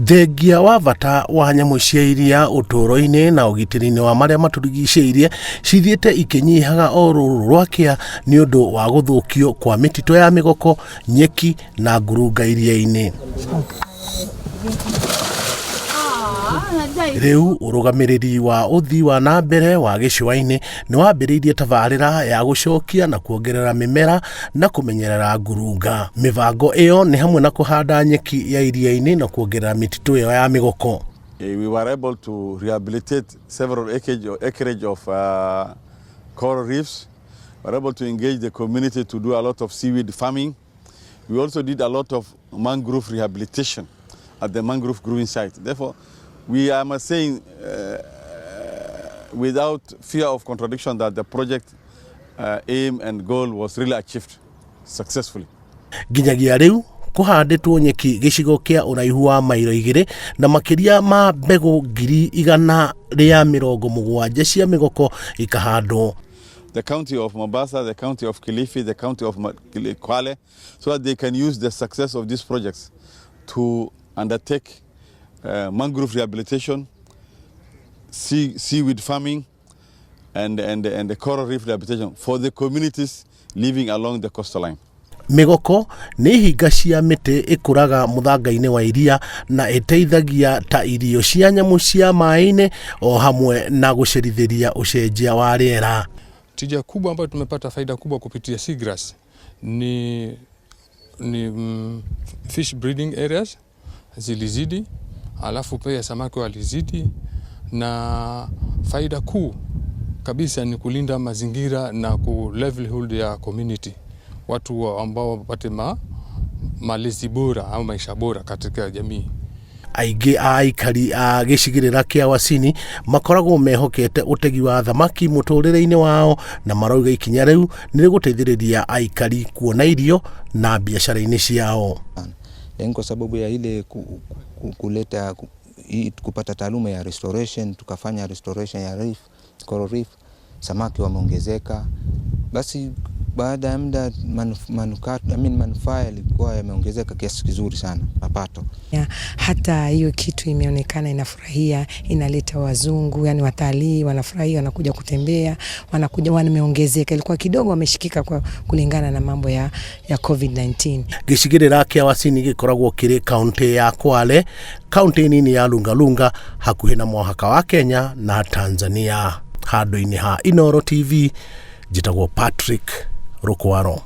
Thengia wa bata wa nyamũ cia iria ũtũũro-inĩ na ũgitĩri-inĩ wa marĩa matũrigicĩirie cithiĩte ikĩnyihaga o rũrũ rwakĩa nĩ ũndũ wa gũthũkio kwa mĩtitũ ya mĩgoko, nyeki na ngurunga iria-inĩ. Rĩu ũrũgamĩrĩri wa ũthii wa na mbere wa gĩcũa-inĩ nĩ wambĩrĩirie tabarĩra ya gũcokia na kuongerera mĩmera na kũmenyerera ngurunga. Mĩbango ĩyo nĩ hamwe na kũhanda nyeki ya iria-inĩ na kuongerera mĩtitũ ĩyo ya mĩgoko. We were able to rehabilitate several acreage of coral reefs. We were able to engage the community to do a lot of seaweed farming. We also did a lot of mangrove rehabilitation at the mangrove growing site. Therefore, we are saying without fear of contradiction that the project aim and goal was really achieved successfully. Nginyagia rĩu kũhandĩtwo nyeki gĩcigo kĩa ũraihu wa mairo 2 na makĩria ma mbegũ 170,000 cia mĩgoko ikahandwo. The county of Mombasa, the county of Kilifi, the county of Kwale, so that they can use the success of these projects to undertake mangrove rehabilitation, seaweed farming, and the coral reef rehabilitation for the communities living along the coastal line. Mĩgoko nĩ ihinga cia mĩtĩ ĩkũraga mũthanga-inĩ wa iria na ĩteithagia ta irio cia nyamũ cia maĩ-inĩ o hamwe na gũcerithĩria ũcenjia wa rĩera. Tija kubwa ambayo tumepata, faida kubwa kupitia seagrass ni fish breeding areas zilizidi, alafu pia samaki walizidi, na faida kuu kabisa ni kulinda mazingira na ku livelihood ya community, watu ambao wapate malezi bora au maisha bora katika jamii. Aingĩ a aikari a gĩcigĩrĩra kĩa Wasini makoragwo mehokete ũtegi wa thamaki mũtũrĩre-inĩ wao na marauga ikinya rĩu nĩ rĩgũteithĩrĩria aikari kuona irio na biacara-inĩ ciao. Yaani kwa sababu ya ile kuleta kupata taaluma ya restoration, tukafanya restoration ya reef, coral reef, samaki wameongezeka. Basi baada ya muda I mean, manufaa yalikuwa yameongezeka kiasi kizuri sana mapato. Ya, hata hiyo kitu imeonekana inafurahia, inaleta wazungu, yani watalii wanafurahia, wanakuja kutembea, wanakuja wameongezeka. Ilikuwa kidogo wameshikika kwa kulingana na mambo ya COVID-19. Gĩcigĩrĩra kĩa Wasini gĩkoragwo kĩrĩ kaunti ya Kwale, kaunti nini ya Lungalunga, hakuhĩ na mũhaka wa Kenya na Tanzania. Handũ-inĩ ha Inooro TV, njĩtagwo Patrick Rukwaro.